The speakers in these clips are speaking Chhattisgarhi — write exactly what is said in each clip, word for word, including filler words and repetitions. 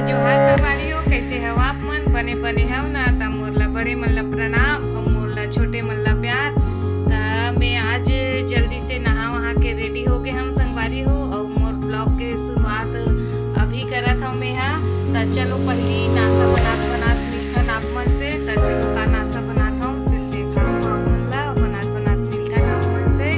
जोहार संगवारी हो, कैसे हव आप मन? बने बने हव ना? त मोर ला बड़े मन ला प्रणाम अउ मोर ला छोटे मन ला प्यार। त मैं आज जल्दी से नहा वहा के रेडी हो गे हव संगवारी हो, अउ मोर ब्लॉग के शुरुआत अभी करत हव मैं हा। त चलो पहली नाश्ता बनात बनात मिलथन आप मन से। त चलो का नाश्ता बनात हव, फिर देखाहूँ आप मन ला, बनात बनात मिलथन आप मन से।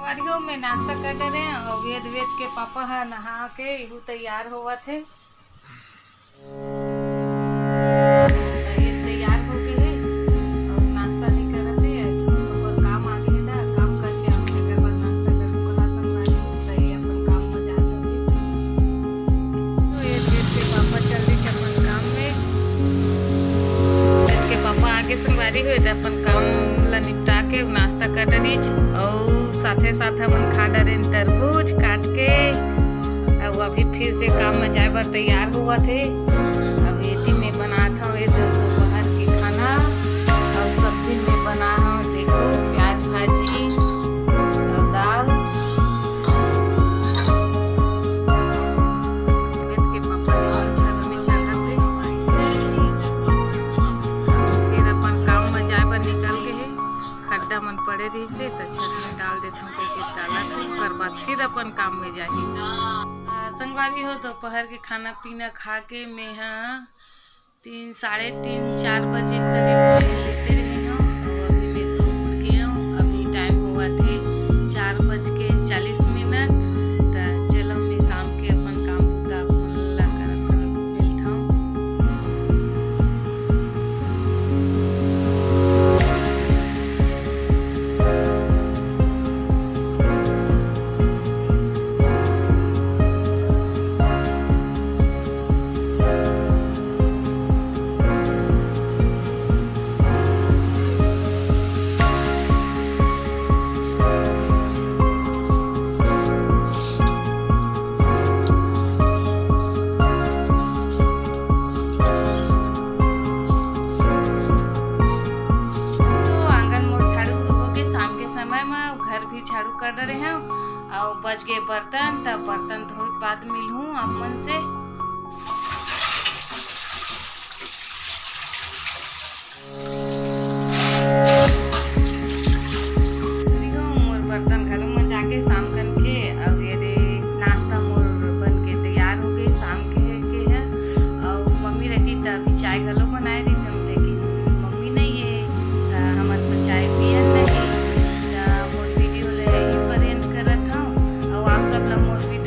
संगवारी हो, मैं नाश्ता कर डरे अउ वेद, वेद के पापा ह नहा के इहू तैयार होवत हे। त ये तैयार हो गे हे अउ नाश्ता भी करत हे। ओकर काम आगे हे, त काम करके आके तेकर बाद नाश्ता करबो कहा संगवारी हो। त ये अपन काम म जात हवे। तो ये वेद के पापा चल दिस अपन काम में। वेद के पापा आगे संगवारी हो, त अपन काम ला निपटा के नाश्ता कर डरिस अउ साथे साथ हमन खा डरेन तरबूज काट के। अउ अभी फिर से काम में जाए बर तैयार होवत हे। अउ एती में बनात हव ये दो दोपहर के खाना। अउ सब्जी में बना हव, देखो, प्याज भाजी अउ दाल। वेद के पापा देखो छत में चढ़त हे। फिर अपन काम में जाए बर निकल गे हे। खड्डा मन पड़े रहिस हे, त छत में डाल देथन, कइसे डालत हे, ओकर बाद फिर अपन काम में जाही। आ, संगवारी हो, दोपहर के खाना पीना खा के मैं ह तीन, साढ़े तीन, चार बजे करीब में लेटे रहे हव, अउ अभी मैं सो उठ गे हव। अभी टाइम होवत हे चार बज के चालीस मिनट। त चलो, मैं शाम के अपन काम बुता अपन ला करत करत मिलथव। बच गए बर्तन, तब बर्तन धोए के बाद मिलहूँ आप मन से। देखो, मोर बर्तन घलो मंजा के शाम कन के, अउ ये दे नाश्ता मोर बन के तैयार हो गए शाम के, के है। अउ मम्मी रहती त अभी चाय घलो बनाए रहितन, लेकिन मम्मी नहीं है, त हमन तो चाय पियन नहीं। त मोर वीडियो ले यहीं पर एंड करत हूँ, अउ आप सब ला मोर वीडियो